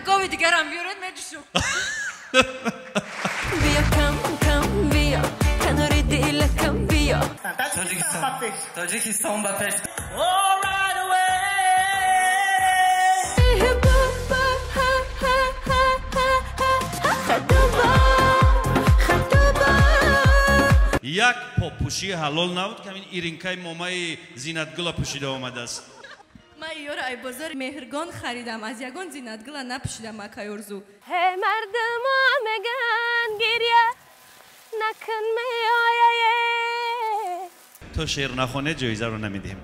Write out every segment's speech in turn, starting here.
Гови дигарам биёред, меҷӯшум. Биё, кам кам биё, канори дилакам биё. Тоҷикистон ба пеш! Як поппӯшии ҳалол набуд, ки ҳамин иринкаи момаи зинатгула пӯшида омадааст. Ман иёро ай бозори Меҳргон харидам, аз ягон зинатгула напӯшидам, акай Орзу. Ҳе, мардумо меган, гиря накун, меояе. То шеър нахоне, ҷоизаро намедиҳем.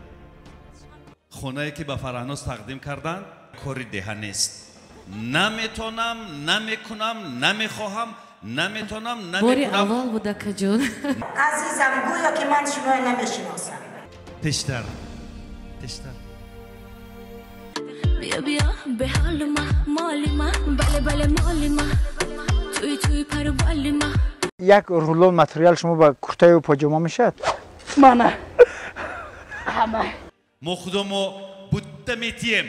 Хонае, ки ба Фараҳноз тақдим карданд, кори деҳа нест. Наметонам, намекунам, намехоҳам, наметонам. Бори аввал буд, акаҷон. Азизам, гӯё ки ман шуморо намешиносам. Пештар, пештар. Биё, биё, ба ҳоли ма, моли ма, бале, бале, моли ма, туи, туи, пару боли ма. Як рулон материал шумо ба куртаю поҷома мешавад? Мана ҳама. Мо худомо будда метием.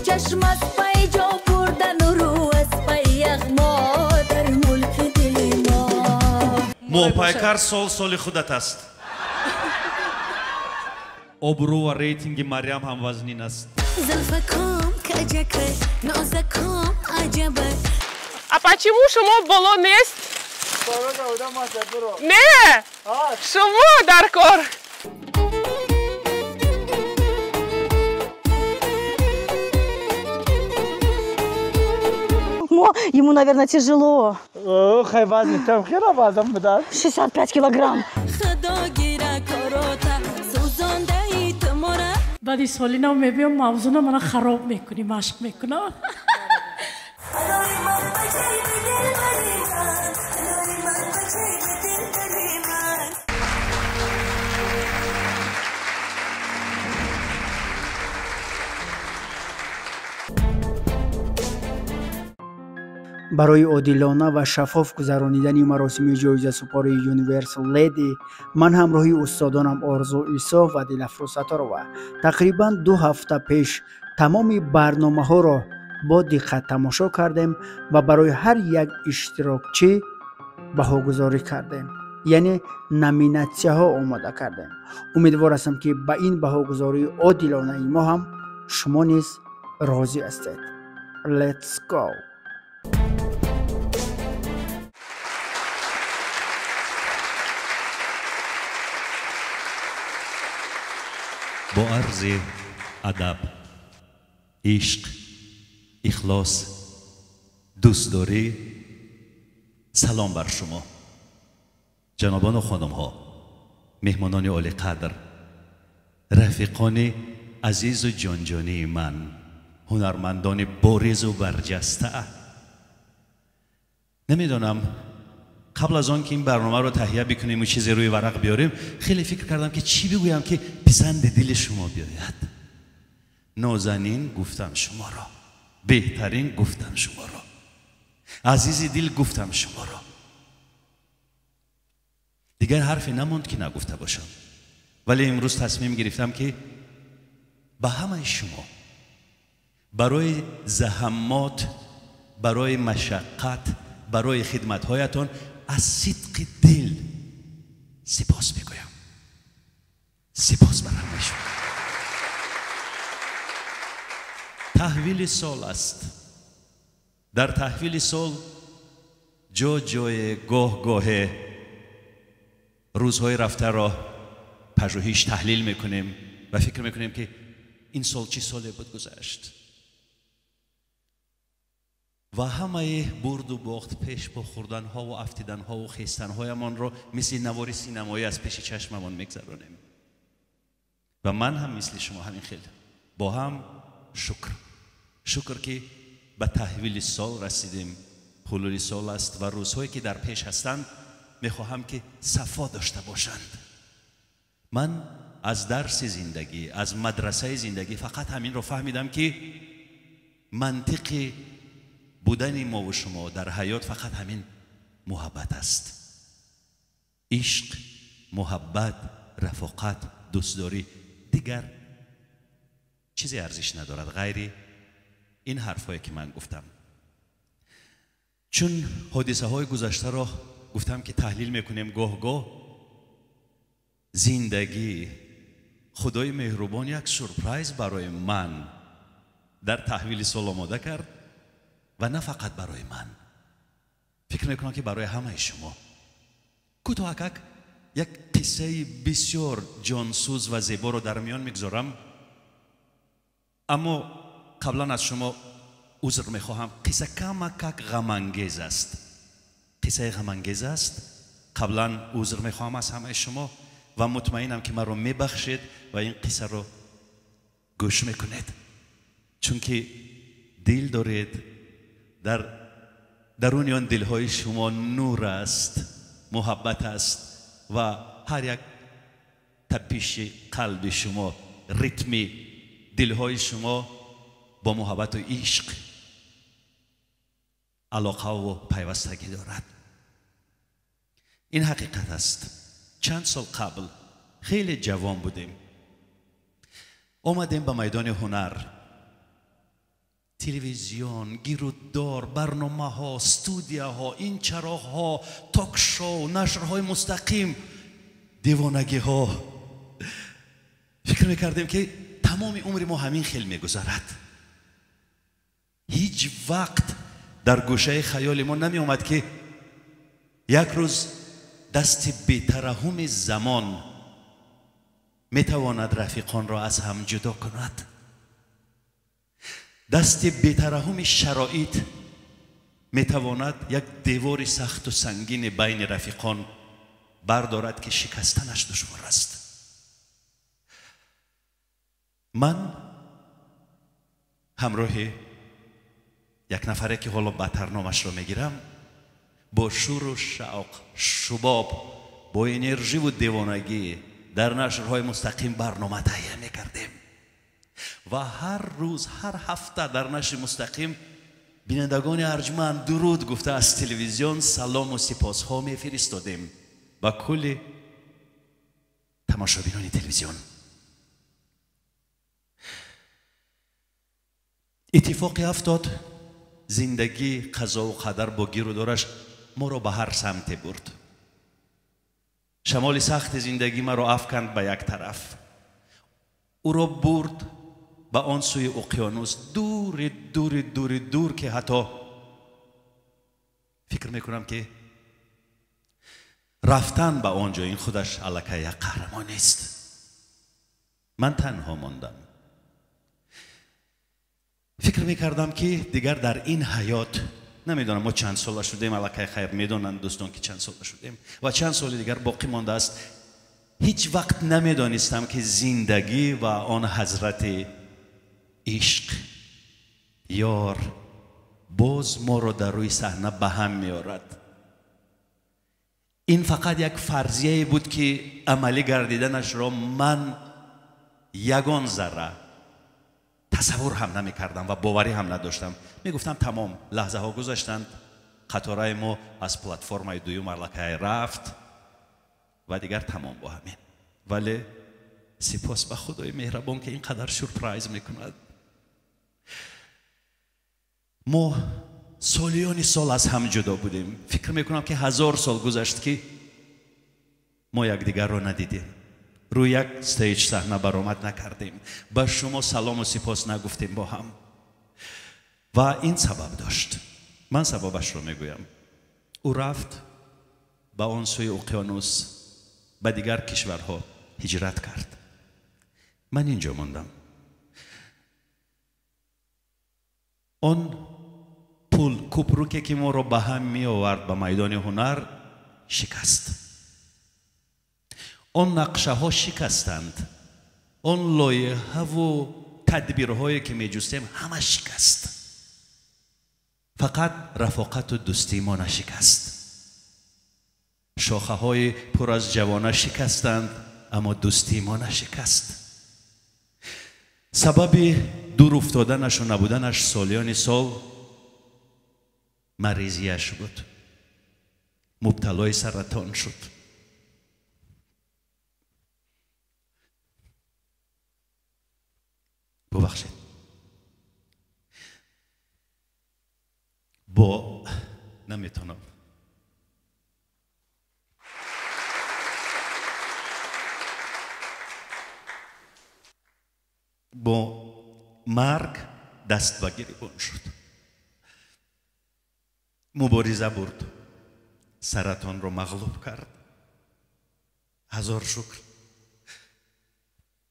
Чашм аз пай ҷо бурдану рӯ аз пай яғмо дар мулки дили мо. Моҳпайкар, сол соли худат аст. Обрӯ ва рейтинги Марьям ҳам вазнин аст. Зулфаком каҷака, нозаком аҷаба. А почему шумо боло нест? Не, шумо дар кор. Ему, наверное, тяжело. Хай вазни там хера вазам буда. 65 килограмм. Баъди соли нав мебиём, мавзуна мана хароб мекунӣ, машқ мекунам. Барои одилона ва шаффоф гузаронидани маросими ҷоизасупории Universal Lady ман ҳамроҳи устодонам Орзу Исо ва Дилафрӯз Сатторова тақрибан 2 ҳафта пеш тамоми барномаҳоро бо диққат тамошо кардем ва барои ҳар як иштирокчӣ баҳогузорӣ кардем, яъне номинатсияҳо омода кардем. Умедвор ҳастам, ки ба ин баҳогузории одилонаи мо ҳам шумо низ розӣ ҳастед. Let's go! Бо арзи адаб, ишқ, ихлос, дӯстдорӣ салом бар шумо, ҷанобону хонумҳо, меҳмонони олиқадр, рафиқони азизу ҷонҷонии ман, ҳунармандони боризу барҷаста. Намедонам, қабл аз он ки ин барномаро таҳия бикунем ва чизе рӯи варақ биёрем, хеле фикр кардам, ки чӣ бигӯям, ки писанди дили шумо биёяд. Нозанин гуфтам шуморо, беҳтарин гуфтам шуморо, азизи дил гуфтам шуморо, дигар ҳарфе намонд, ки нагуфта бошам. Вале имрӯз тасмим гирифтам, ки ба ҳамаи шумо барои заҳаммот, барои машаққат, барои хидматҳоятон аз сидқи дил сипос мегӯям. Сипос бар ҳамаи шумо. Таҳвили сол аст. Дар таҳвили сол ҷо ҷое, гоҳ гоҳе рӯзҳои рафтаро пажӯҳиш, таҳлил мекунем ва фикр мекунем, ки ин сол чӣ соле буд гузашт, ва ҳамаи бурду бохт, пеш бо хӯрданҳову афтиданҳову хестанҳоямонро мисли навори синамоӣ аз пеши чашмамон мегзаронем. Ва ман ҳам мисли шумо ҳамин хел бо ҳам шукр, шукр, ки ба таҳвили сол расидем. Ҳулули сол аст ва рӯзҳое, ки дар пеш ҳастанд, мехоҳам, ки сафо дошта бошанд. Ман аз дарси зиндагӣ, аз мадрасаи зиндагӣ фақат ҳаминро фаҳмидам, ки мантиқи будани мову шумо дар ҳаёт фақат ҳамин муҳаббат аст. Ишқ, муҳаббат, рафоқат, дӯстдорӣ, дигар чизе арзиш надорад ғайри ин ҳарфҳое, ки ман гуфтам. Чун ҳодисаҳои гузаштаро гуфтам ки таҳлил мекунем гоҳ-гоҳ, зиндагӣ худои меҳрубон як сюрприз барои ман дар таҳвили сол омода кард ва на фақат барои ман, фикр мекунам ки барои ҳамаи шумо. Кӯтоҳакак як қиссаи бисёр ҷонсӯз ва зеборо дар миён мегузорам, аммо қаблан аз шумо узр мехоҳам. Қисса камакак ғамангез аст, қиссаи ғамангез аст. Қаблан узр мехоҳам аз ҳамаи шумо ва мутмаинам ки маро мебахшед ва ин қиссаро гӯш мекунед, чунки дил доред, дар даруни он дилҳои шумо нур аст, муҳаббат аст ва ҳар як тапиши қалби шумо, ритми дилҳои шумо бо муҳаббату ишқ алоқаву пайвастагӣ дорад. Ин ҳақиқат аст. Чанд сол қабл хеле ҷавон будем, омадем ба майдони ҳунар. Телевизион, гирудор, барномаҳо, студияҳо, ин чароғҳо, ток-шоу, нашрҳои мустақим, девонагиҳо. Фикр мекардем ки тамоми умри мо ҳамин хел мегузарад. Ҳеҷ вақт дар гӯшаи хаёли мо намеомад ки як рӯз дасти бетараҳуми замон метавонад рафиқонро аз ҳам ҷудо кунад. Дасти бетараҳуми шароит метавонад як девори сахту сангини байни рафиқон бардорад ки шикастанаш душвор аст. Ман ҳамроҳи як нафаре ки ҳоло баъдтар номашро мегирам, бо шуру шавқ, шубоб, бо энерживу девонагӣ дар нашрҳои мустақим барнома таҳия мекардем ва ҳар рӯз, ҳар ҳафта дар нашри мустақим бинандагони арҷманд дуруд гуфта аз телевизион салому сипосҳо мефиристодем ба кулли тамошобинони телевизион. Иттифоқи афтод, зиндагӣ, қазову қадар бо гиру дораш моро ба ҳар самте бурд. Шамоли сахти зиндагӣ маро афканд ба як тараф, ӯро бурд ба он сӯи уқёнус, дури дури дури дур, ки ҳатто фикр мекунам ки рафтан ба он ҷо ин худаш аллакай як қаҳрамонист. Ман танҳо мондам. Фикр мекардам ки дигар дар ин ҳаёт намедонам мо чанд сола шудем, аллакай хайр медонанд дӯстон ки чанд сола шудем ва чанд соли дигар боқӣ мондааст. Ҳеҷ вақт намедонистам ки зиндагӣ ва он ҳазрати ишқ, ёр боз моро дар рӯи саҳна ба ҳам меорад. Ин фақат як фарзияе буд ки амалӣ гардиданашро ман ягон зарра тасаввур ҳам намекардам ва боварӣ ҳам надоштам. Мегуфтам тамом, лаҳзаҳо гузаштанд, қатораи мо аз платформаи дуюм аллакай рафт ва дигар тамом бо ҳамин. Вале сипос ба худои меҳрабон ки ин қадар сюрприз мекунад. Мо солиёни сол аз ҳам ҷудо будем. Фикр мекунам ки 1000 сол гузашт ки мо якдигарро надидем, рӯи як stage саҳна баромад накардем, ба шумо салому сипос нагуфтем бо ҳам. Ва ин сабаб дошт. Ман сабабашро мегӯям. Ӯ рафт ба он сӯи уқёнус, ба дигар кишварҳо ҳиҷрат кард. Ман инҷо мондам. Он пул купруке ки моро ба ҳам меовард ба майдони ҳунар шикаст. Он нақшаҳо шикастанд, он лоиҳаву тадбирҳое ки меҷустем ҳама шикаст. Фақат рафоқату дӯстии мо нашикаст. Шохаҳои пур аз ҷавона шикастанд, аммо дӯстии мо нашикаст. Сабаби дур уфтоданашу набуданаш солиёни сол маризияш буд. Мубталои саратон шуд. Бубахшед. Бо наметонам. Бо марг даст ба гиребон шуд, мубориза бурд, саратонро мағлуб кард. Ҳазор шукр,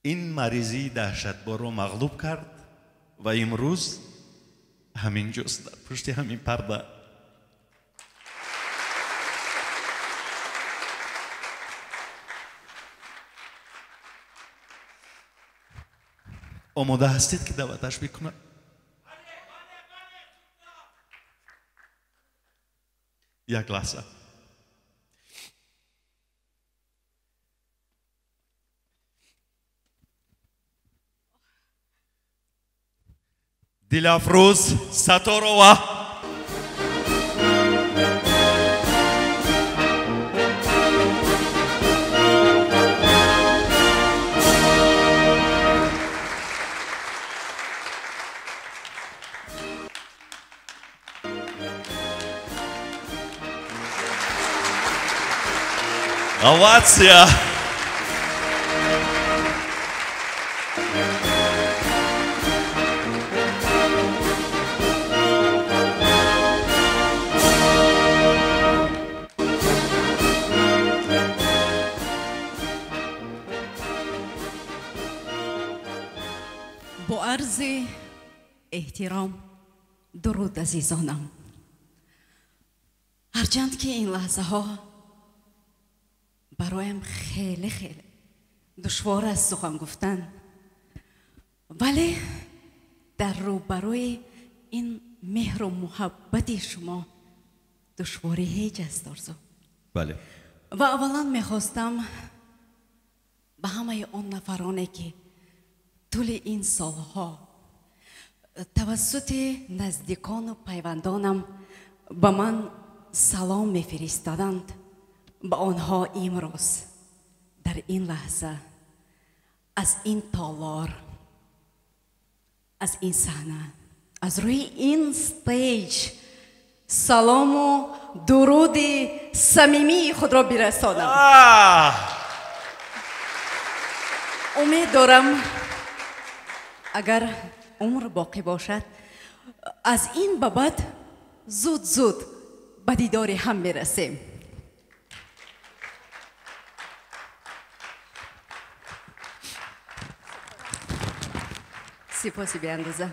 ин маризии даҳшатборро мағлуб кард ва имрӯз ҳамин ҷост, дар пушти ҳамин парда. Омода ҳастед ки даъваташ бикунам? Як лаҳза. Дилафрӯз Сатторова. Овация! Бо арзи эҳтиром, дуруд азизонам. Ҳарчанд ки ин лаҳзаҳо бароям хеле хеле душвор аст сухан гуфтан, вале дар рӯбарӯи ин меҳру муҳаббати шумо душворӣ ҳеҷ аст, Орзу. Бале. Ва аввалан мехостам ба ҳамаи он нафароне ки тӯли ин солҳо тавассути наздикону пайвандонам ба ман салом мефиристоданд, ба онҳо имрӯз дар ин лаҳза аз ин толор, аз ин саҳна, аз рӯи ин stage салому дуруди самимии худро бирасонам. Умед дорам, агар умр боқӣ бошад, аз ин ба баъд зуд зуд ба дидори ҳам мерасем. Сипоси беандоза.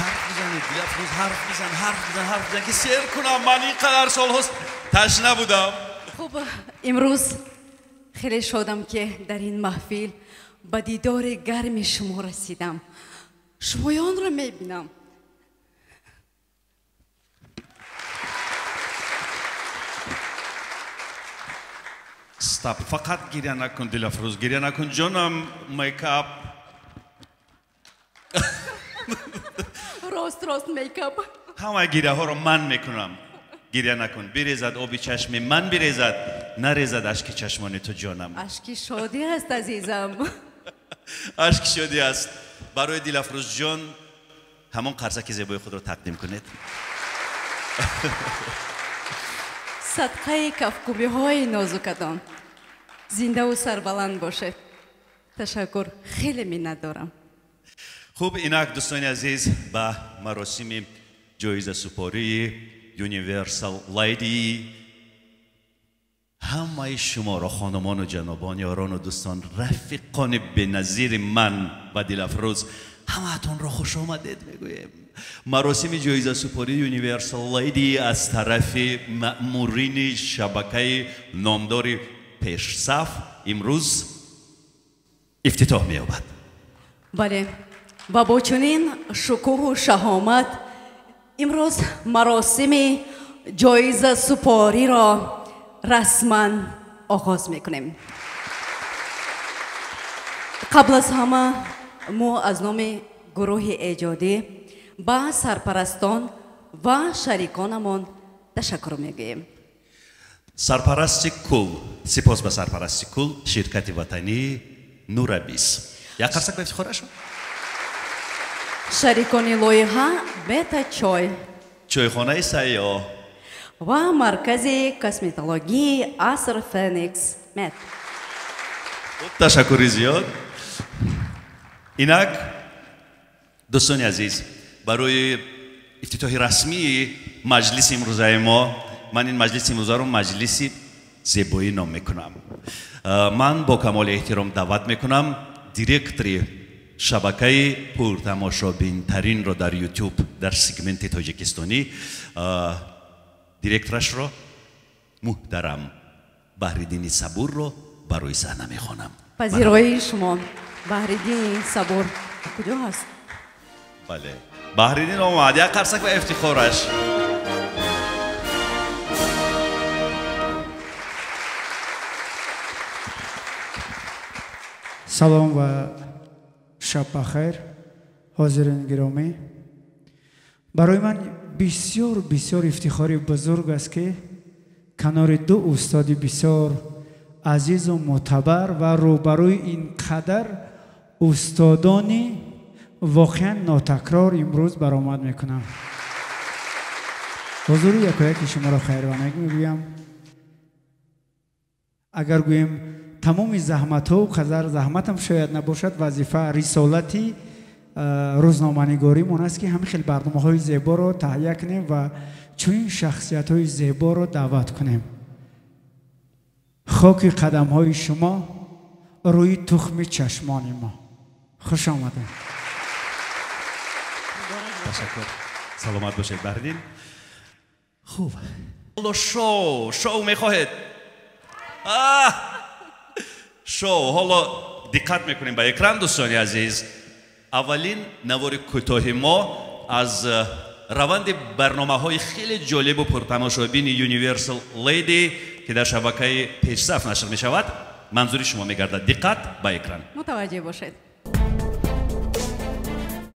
Ҳарф бизанед, Дилафрӯз, ҳарф бизан, ҳарф бизан, ҳарф бизан, ки сер кунам. Ман ин қадар солҳост ташна будам. Хуб, имрӯз хеле шодам, ки дар ин маҳфил ба дидори гарми шумо расидам. Шумоёнро мебинам. Стоп, фақат гиря накун, Дилафрӯз, гиря накун, ҷонам, мейкап. Рост, рост, мейкап. Ҳамаи гиряҳоро ман мекунам. Гиря накун, бирезад оби чашми ман, бирезад, нарезад ашки чашмони ту, ҷонам. Ашки шодӣ аст, азизам. Ашки шодӣ аст. Барои Дилафрӯз ҷон ҳамон қарсаки зебои худро тақдим кунед. Садқаи кафкӯбиҳои нозукатон. Зиндаву сарбаланд бошед. Ташаккур, хеле миннат дорам. Хуб, инак, дӯстони азиз, ба маросими ҷоизасупории Universal Lady ҳамаи шуморо, хонумону ҷанобон, ёрону дӯстон, рафиқони беназири ман ва Дилафрӯз, ҳамаатонро хуш омадед мегӯем. Маросими ҷоизасупории Universal Lady аз тарафи маъмурини шабакаи номдори пешсаф имрӯз ифтитоҳ меёбад. Бале, ва бо чунин шукӯҳу шаҳомат имрӯз маросими ҷоизасупориро расман оғоз мекунем. Қабл аз ҳама мо аз номи гурӯҳи эҷодӣ ба сарпарастон ва шариконамон ташаккур мегӯем. Сарпарасти кул, сипос ба сарпарасти кул ширкати ватании Нурабис. Як қарсак ба ифтихорашон. Шарикони лоиҳа Бета Чой, чойхонаи Сайёҳ ва маркази косметологии Аср Феникс Мед. Ташаккури зиёд. Инак, дӯстони азиз, барои ифтитоҳи расмии маҷлиси имрӯзаи мо, ман ин маҷлиси имрӯзаро маҷлиси зебоӣ ном мекунам. Ман бо камоли эҳтиром даъват мекунам директори шабакаи пуртамошобинтаринро дар Ютуб дар сегменти тоҷикистонӣ, директорашро муҳтарам Баҳриддини Сабурро барои саҳна мехонам. Пазироии шумо Баҳриддини Сабур куҷо ҳаст? Бале, Баҳриддин омад, як қарсак ва ифтихораш. Салом ва шаб бахайр, ҳозирин гиромӣ. Барои ман бисёр бисёр ифтихори бузург аст, ки канори ду устоди бисёр азизу мӯътабар ва рӯбарӯи ин қадар устодони воқеан нотакрор имрӯз баромад мекунам. Ҳузури якояки шуморо хайрванак мегӯям. Агар гӯем тамоми заҳматҳо қадар заҳматам шояд набошад, вазифа рисолати рӯзноманигоримон аст, ки ҳамин хел барномаҳои зеборо таҳия кунем ва чунин шахсиятҳои зеборо даъват кунем. Хоки қадамҳои шумо рӯи тухми чашмони мо. Хуш омадед. Ташаккур, саломат бошед, Баҳриддин. Хуб, ҳоло шоу мехоҳед? Шоу. Ҳоло диққат мекунем ба экран, дӯстони азиз. Аввалин навори кӯтоҳи мо аз раванди барномаҳои хеле ҷолибу пуртамошобини Universal Lady, ки дар шабакаи пешсаф нашр мешавад, манзури шумо мегардад. Диққат ба экран. Мутаваҷҷеҳ бошед.